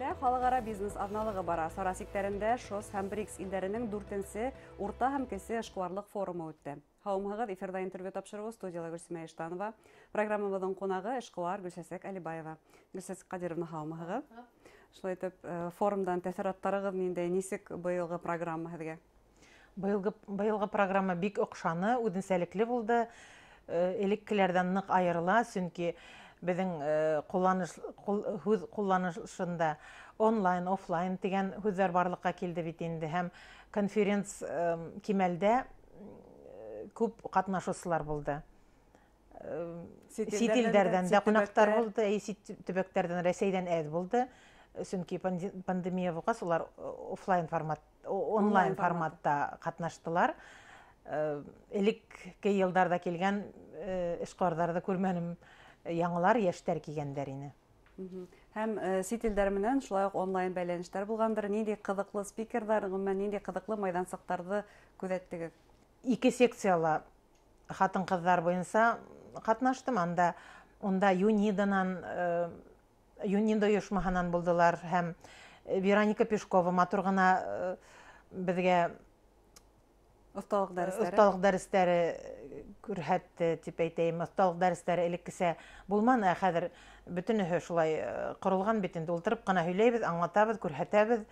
Рәсәйҙә халыҡ-ара бизнес аҙналығы бара. Сара сиктәрендә ШОС һәм БРИКС илдәренең дүртенсе урта һәм кесе эшҡыуарлыҡ форумы үтте. Һаумыһығыҙ, эфирҙа интервью тапшырыуы, студияла Гөлсимә Иштанова. Программабыҙҙың ҡунағы эшҡыуар Гөлсәсәк Әлибаева. Гөлсәсәк Ҡадировна, һаумыһығыҙ. Шулай итеп, форумдан тәьҫораттарығыҙ ниндәй, нисек быйылғы программа һеҙгә? Быйылғы программа бик оҡшаны, үҙенсәлекле булды. Элеккеләрҙән ныҡ айырыла, сөнки беҙҙең һүҙ ҡулланышында онлайн, офлайн тигән һүҙҙәр барлыҡҡа килде бит инде, һәм конференц кимәлдә күп ҡатнашыусылар булды. Сит Сит илдәрҙән дә сит ҡунаҡтар төбәктәр. булды, сит төбәктәрҙән, Рәсәйҙән әҙ булды, сөнки пандемия булғас, улар офлайн формат, онлайн Онлайн формат. форматта ҡатнаштылар. Элекке йылдарҙа килгән эшҡыуарҙарҙы күрмәнем, яңылар, йәштәр килгәндәр ине. Һәм сит илдәр менән шулай уҡ онлайн бәйләнештәр булғандыр. Ниндәй ҡыҙыҡлы спикерҙар, ғөмүмән, ниндәй ҡыҙыҡлы майҙансыҡтарҙы күҙәттегеҙ? Ике секцияла ҡатын-ҡыҙҙар буйынса ҡатнаштым. Анда, унда Юнида ойошмаһынан булдылар һәм Вероника Пешкова матур ғына беҙгә Оҫталыҡ дәрестәре. Оҫталыҡ дәрестәре күрһәтте, тип әйтәйем. Оҫталыҡ дәрестәре элеккесә булманы, ә хәҙер бөтөнөһө шулай ҡоролған бит инде. Ултырып ҡына һөйләйбеҙ, аңлатабыҙ, күрһәтәбеҙ.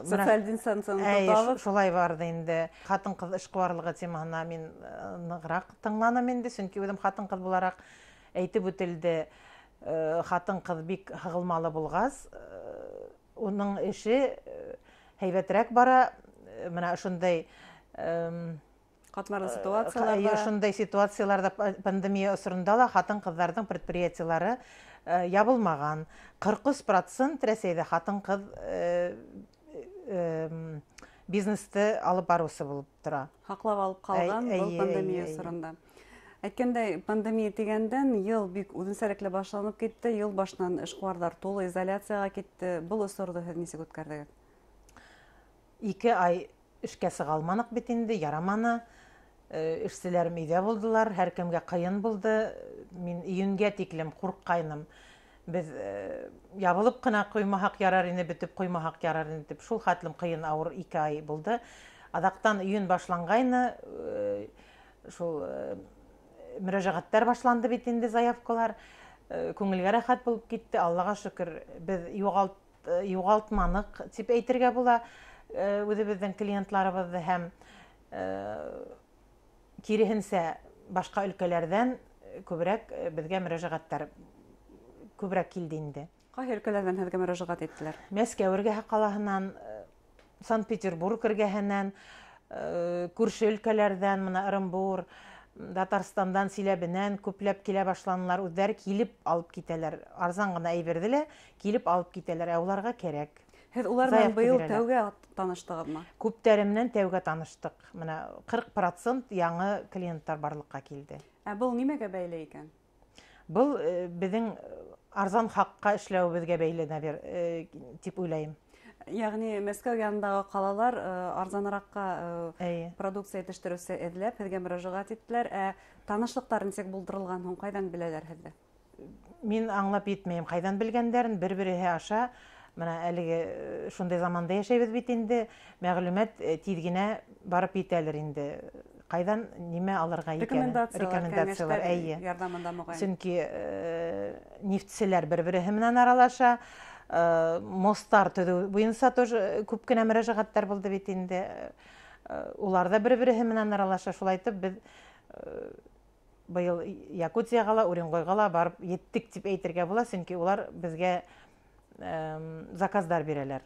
Социаль дистанцияны тотабыҙ. Шулай барҙы инде. Ҡатын-ҡыҙ эшҡыуарлығы темаһына мин нығыраҡ тыңланым инде, сөнки үҙем ҡатын-ҡыҙ булараҡ әйтеп үтелде. Ҡатын-ҡыҙ бик һығылмалы булғас, уның эше һәйбәтерәк бара. Мына ошондай Ҡатмарлы ситуацияларҙа. Ошондай ситуацияларҙа пандемия осоронда ла ҡатын-ҡыҙҙарҙың предприятиелары ябылмаған. Ҡырҡ өс процент Рәсәйҙә ҡатын-ҡыҙ бизнесты алып барыусы булып тора. Һаҡлап алып ҡалған был пандемия осоронда. Әйткәндәй, пандемия тигәндән йыл бик үҙенсәлекле башланып китте. Йыл башынан эшҡыуарҙар тулы изоляцияға китте. Был осорҙо һеҙ нисек үткәрҙегеҙ? 2 ай эшкә сыға алманыҡ бит инде, яраманы. Эшселәрем өйҙә булдылар, һәр кемгә ҡыйын булды. Мин июнгә тиклем ҡурҡҡайным. Беҙ ябылып ҡына ҡуймаһаҡ ярар ине, бөтөп ҡуймаһаҡ ярар ине тип, шул хәтлем ҡыйын, ауыр 2 ай булды. Аҙаҡтан июнь башланғайны, шул мөрәжәғәттәр башланды бит инде, заявкалар. Күңелгә рәхәт булып китте. Аллаға шөкөр, беҙ юғалтманыҡ тип әйтергә була үҙебеҙҙең клиентларыбыҙҙы һәм киреһенсә башҡа өлкәләрҙән күберәк беҙгә мөрәжәғәттәр күберәк килде инде. Ҡайһы өлкәләрҙән һеҙгә мөрәжәғәт иттеләр? Мәскәү эргәһе ҡалаһынан, Санкт-Петербург эргәһенән, күрше өлкәләрҙән, мына Ырымбур, Татарстандан, Силәбенән күпләп килә башланылар. Үҙҙәре килеп алып китәләр. Арзан ғына әйберҙе лә килеп алып китәләр. Ә уларға кәрәк. Һеҙ улар менән Заявка быйыл бирәләр. тәүгә таныштығыҙмы? Күптәре менән тәүгә таныштыҡ. Мына ҡырҡ процент яңы клиенттар барлыҡҡа килде. Ә был нимәгә бәйле икән? Был беҙҙең арзан хаҡҡа эшләүебеҙгә бәйле, навер, тип уйлайым. Йәғни Мәскәү янындағы ҡалалар арзаныраҡҡа продукция етештереүсе эҙләп һеҙгә мөрәжәғәт иттеләр. Ә танышлыҡтар нисек булдырылған һуң, ҡайҙан беләләр һеҙҙе? Мин аңлап етмәйем, ҡайҙан белгәндәрен, бер-береһе аша. Мына әлеге шундай заманда йәшәйбеҙ бит инде, мәғлүмәт тиҙ генә барып етәлер инде. Ҡайҙан нимә алырға икәнен. Рекомендациялар, Рекомендациялар, кәңәштәр әйе. ярҙамында моғайын. Сөнки нефтселәр бер-береһе менән аралаша, мосттар төҙөү буйынса тоже күп кенә мөрәжәғәттәр булды бит инде. Улар ҙа бер-береһе менән аралаша. Шулай итеп беҙ быйыл Якутияға ла, Уренгойға ла барып еттек тип әйтергә була, сөнки улар беҙгә заказдар бирәләр.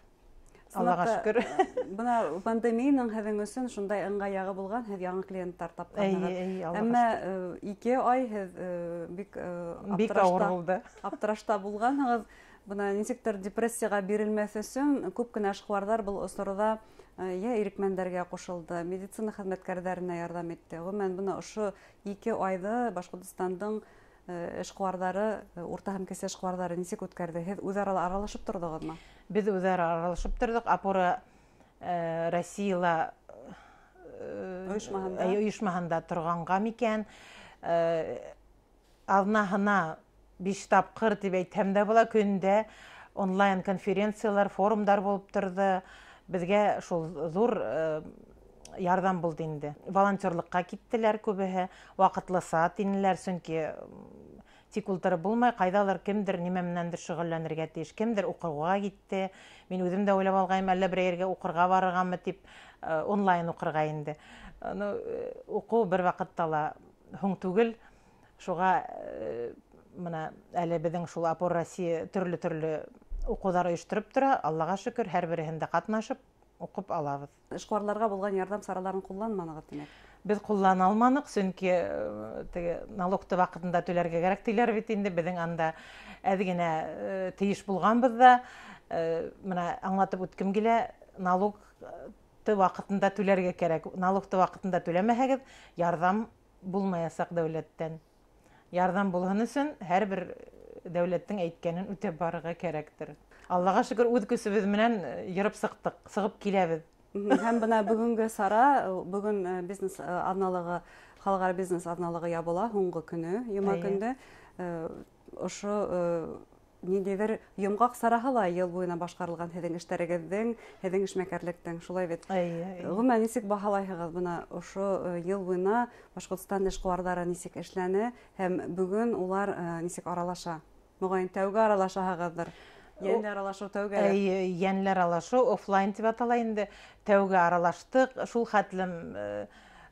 Аллаға Сынапта, шөкөр. Бына пандемияның һеҙҙең өсөн шундай ыңғай яғы булған, һеҙ яңы клиенттар тапҡанһығыҙ. Эйе, эйе, Аллаға Әммә, шөкөр. 2 ай һеҙ бик Бик ауыр булды. аптырашта булғанһығыҙ. Бына нисектер депрессияға бирелмәҫ өсөн күп кенә эшҡыуарҙар был осорҙа йә ирекмәндәргә ҡушылды, медицина хеҙмәткәрҙәренә ярҙам итте. Ғөмүмән, бына ошо 2 айҙы Башҡортостандың эшҡыуарҙары, урта һәм кесе эшҡыуарҙары нисек үткәрҙе? Һеҙ үҙ-ара аралашып торҙоғоҙмо? Беҙ үҙ-ара аралашып торҙоҡ. Опора Россияла Ойошмаһында. Ойошмаһында торғанға микән? Аҙнаһына 5 тапҡыр тип әйтһәм дә була, көндә Онлайн конференциялар, форумдар булып торҙо. Беҙгә шул ҙур ярҙам булды инде. Волонтерлыҡҡа киттеләр күбеһе, ваҡытлыса тинеләр, сөнки тик ултырып булмай, ҡайҙалыр кемдер нимә менәндер шөғөлләнергә тейеш, кемдер уҡыуға китте. Мин үҙем дә уйлап алғайным, әллә берәй ергә уҡырға барырғамы тип, онлайн уҡырға инде. Ну, уҡыу бер ваҡытта ла һуң түгел. Шуға мына әле беҙҙең шул Опор Россия төрлө-төрлө уҡыуҙар ойоштороп тора. Аллаға шөкөр, һәр береһендә ҡатнашып уҡып алабыҙ. Эшҡыуарларға булған ярҙам сараларын ҡулланманығыҙ, тимәк? Беҙ ҡуллана алманыҡ, сөнки теге налогты ваҡытында түләргә кәрәк тиләр бит инде. Беҙҙең анда әҙ генә тейеш булғанбыҙ ҙа. Мына аңлатып үткем килә, налогты ваҡытында түләргә кәрәк. Налогты ваҡытында түләмәһәгеҙ, ярҙам булмаясаҡ дәүләттән. Ярҙам булһын өсөн һәр бер дәүләттең әйткәнен үтәп барырға кәрәктер. Аллаға шөкөр, үҙ көсөбөҙ менән йырып сыҡтыҡ, сығып киләбеҙ. Һәм бына бөгөнгө сара, бөгөн бизнес аҙналығы, халыҡ-ара бизнес аҙналығы ябыла, һуңғы көнө, йома көндө. Ошо ниндәйҙер йомғаҡ сараһы ла йыл буйына башҡарылған һеҙҙең эштәрегеҙҙең, һеҙҙең эшмәкәрлектең, шулай бит? Эйе. Ғөмүмән, нисек баһалайһығыҙ бына ошо йыл буйына Башҡортостан эшҡыуарҙары нисек эшләне һәм бөгөн улар нисек аралаша? Моғайын, тәүге аралашаһығыҙҙыр. Йәнле аралашыу тәүге. Эйе, йәнле аралашыу офлайн тип атала инде. Тәүге аралаштыҡ, шул хәтлем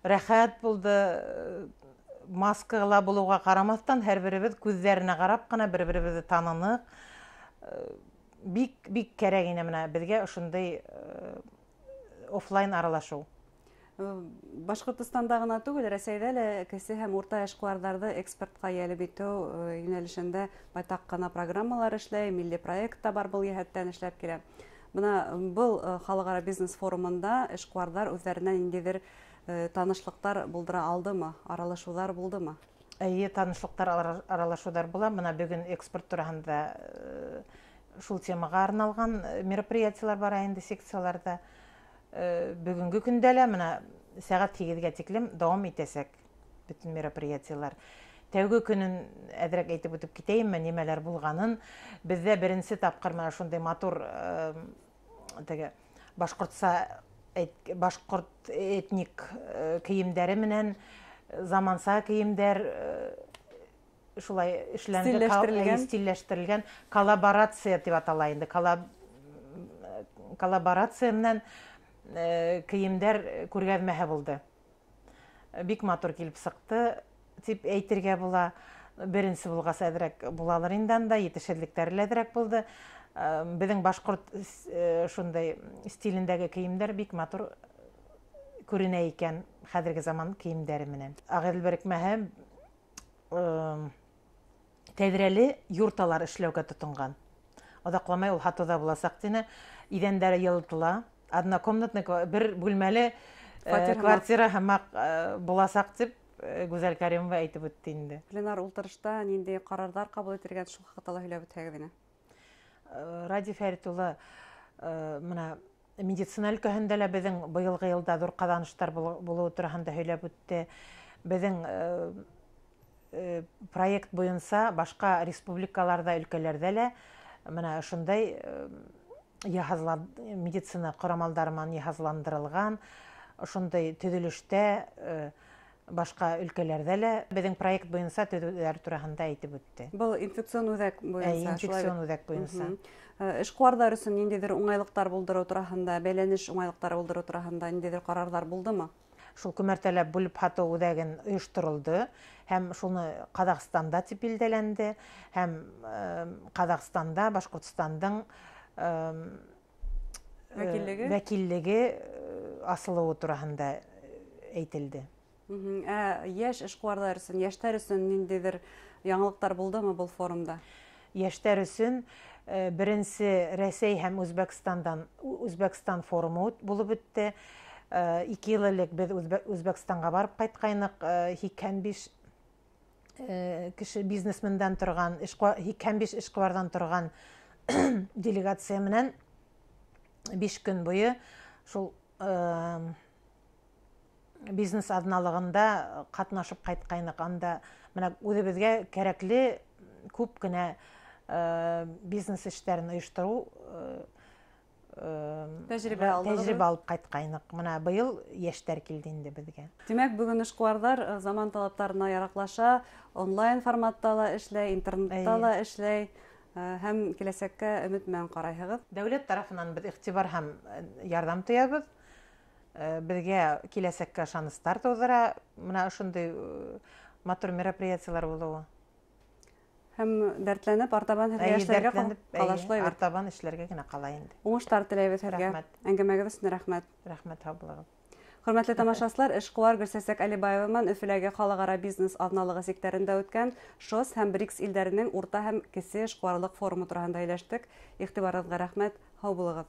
рәхәт булды. Маскала булыуға ҡарамаҫтан, һәр беребеҙ күҙҙәренә ҡарап ҡына бер-беребеҙҙе таныныҡ. Бик, бик кәрәк ине мына беҙгә ошондай офлайн аралашыу. Башҡортостанда ғына түгел, Рәсәйҙә лә кесе һәм урта эшҡыуарҙарҙы экспортҡа йәлеп итеү йүнәлешендә байтаҡ ҡына программалар эшләй, милли проект та бар был йәһәттән эшләп килә. Бына был халыҡ-ара бизнес форумында эшҡыуарҙар үҙҙәренә ниндәйҙер танышлыҡтар булдыра алдымы, аралашыуҙар булдымы? Эйе, танышлыҡтар, аралашыуҙар була. Бына бөгөн экспорт тураһында шул темаға арналған мероприятиелар бара инде секцияларҙа. Бөгөнгө көндә лә мына сәғәт һигеҙгә тиклем дауам итәсәк бөтөн мероприятиелар. Тәүге көнөн әҙерәк әйтеп үтеп китәйемме, нимәләр булғанын. Беҙҙә беренсе тапҡыр мына шундай матур теге башҡортса башҡорт этник кейемдәре менән заманса кейемдәр шулай эшләнде, Стилләштерелгән. стилләштерелгән коллаборация тип атала инде. Коллаборация менән кейемдәр күргәҙмәһе булды. Бик матур килеп сыҡты тип әйтергә була. Беренсе булғас әҙерәк булалыр инде анда, етешһеҙлектәре лә әҙерәк булды. Беҙҙең башҡорт шундай стилендәге кейемдәр бик матур күренә икән хәҙерге заман кейемдәре менән. Ағиҙел берекмәһе тәҙрәле юрталар эшләүгә тотонған. Оҙаҡламай ул һатыуҙа буласаҡ тине. Иҙәндәре йылытыла. Однокомнатный бер бүлмәле Фатир квартира һымаҡ буласаҡ тип Гүзәл Кәримова әйтеп үтте инде. Пленар ултырышта ниндәй ҡарарҙар ҡабул ителгән, шул хаҡта ла һөйләп үтһәгеҙ ине. Радий Фәрит улы мына медицина өлкәһендә лә беҙҙең быйылғы йылда ҙур ҡаҙаныштар булыуы тураһында һөйләп үтте. Беҙҙең проект буйынса башҡа республикаларҙа, өлкәләрҙә лә мына ошондай медицина ҡорамалдары менән йыһазландырылған ошондай төҙөлөштә башҡа өлкәләрҙә лә беҙҙең проект буйынса төҙөүҙәр тураһында әйтеп үтте. Был инфекцион үҙәк буйынса, Эйе, шулай инфекцион бит? үҙәк буйынса. Эшҡыуарҙар өсөн ниндәйҙер уңайлыҡтар булдырыу тураһында, бәйләнеш уңайлыҡтары булдырыу тураһында ниндәйҙер ҡарарҙар булдымы? Шул күмәртәләп бүлеп һатыу үҙәген ойошторолдо һәм шуны Ҡаҙағстанда тип билдәләнде һәм Ҡаҙағстанда Башҡортостандың Вәкиллеге? вәкиллеге асылыуы тураһында әйтелде. Ә йәш эшҡыуарҙар өсөн, йәштәр өсөн ниндәйҙер яңылыҡтар булдымы был форумда? Йәштәр өсөн беренсе Рәсәй һәм Үзбәкстан форумы булып үтте. 2 йыл элек беҙ Үзбәкстанға барып ҡайтҡайныҡ, һикһән биш кеше бизнесмендан торған, һикһән биш эшҡыуарҙан торған делегация менән 5 көн буйы шул бизнес аҙналығында ҡатнашып ҡайтҡайныҡ. Анда мына үҙебеҙгә кәрәкле күп кенә Бизнес эштәрен ойоштороу тәжрибә алдығыҙ? Тәжрибә алып ҡайтҡайныҡ. Мына быйыл йәштәр килде инде беҙгә. Тимәк, бөгөн эшҡыуарҙар заман талаптарына яраҡлаша, онлайн форматта ла эшләй, интернетта ла эшләй һәм киләсәккә өмөт менән ҡарайһығыҙ. Дәүләт тарафынан беҙ иғтибар һәм ярҙам тоябыҙ. Беҙгә киләсәккә ышаныстар тыуҙыра мына ошондай матур мероприятиелар булыуы. Һәм дәртләнеп артабан һеҙгә эшләргә ҡала шулай бит. Артабан эшләргә генә ҡала инде. Уңыштар теләйбеҙ һеҙгә. Рәхмәт. Әңгәмәгеҙ өсөн рәхмәт. Рәхмәт, һау булығыҙ. Хөрмәтле тамашасылар, эшҡыуар Гөлсәсәк Әлибаева менән Өфөләге халыҡ-ара бизнес аҙналығы сиктәрендә үткән ШОС һәм БРИКС илдәренең урта һәм кесе эшҡыуарлыҡ форумы тураһында һөйләштек. Иғтибарығыҙға рәхмәт. Һау булығыҙ.